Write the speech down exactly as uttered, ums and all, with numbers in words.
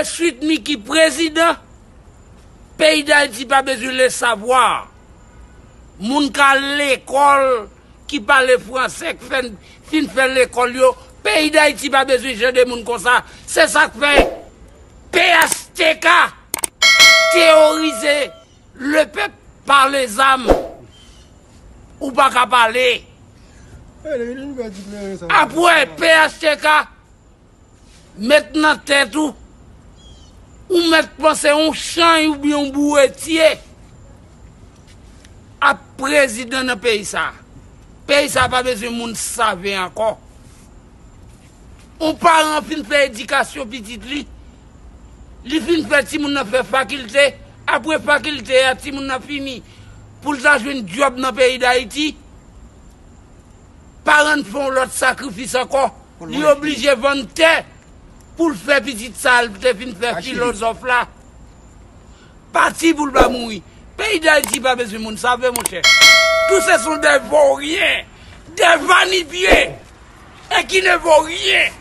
Swit Miki prezidan, peyi Dayiti pa bezwen le savwa. Moun k al lekòl, ki pale franse, k fè, fin fè lekòl yo, peyi Dayiti pa bezwen jan de moun konsa. Se sa k fè P H T K teyorize le pèp pa lezam. Ou pa ka pale. Apre P H T K met nan tèt ou, ou mèt panse yon chanj oubyen yon bouretye ap prezidan nan peyi sa. Peyi sa pa bezwen moun save ankò. Yon paran fin fè edikasyon pitit li, li fin fè timoun nan fè fakilte, apre fakilte a timoun nan fini pou l ta jwenn djòb nan peyi Dayiti. Paran fè yon lòt sakrifis ankò. Li oblije vann tè pou l fè pitit sa l te fin fè filozòf la. Pati pou l pa mouri. Peyi Dayiti pa bezwen moun save, monchè. Tout se son de voryen, de vanipye, e ki ne vo ryen.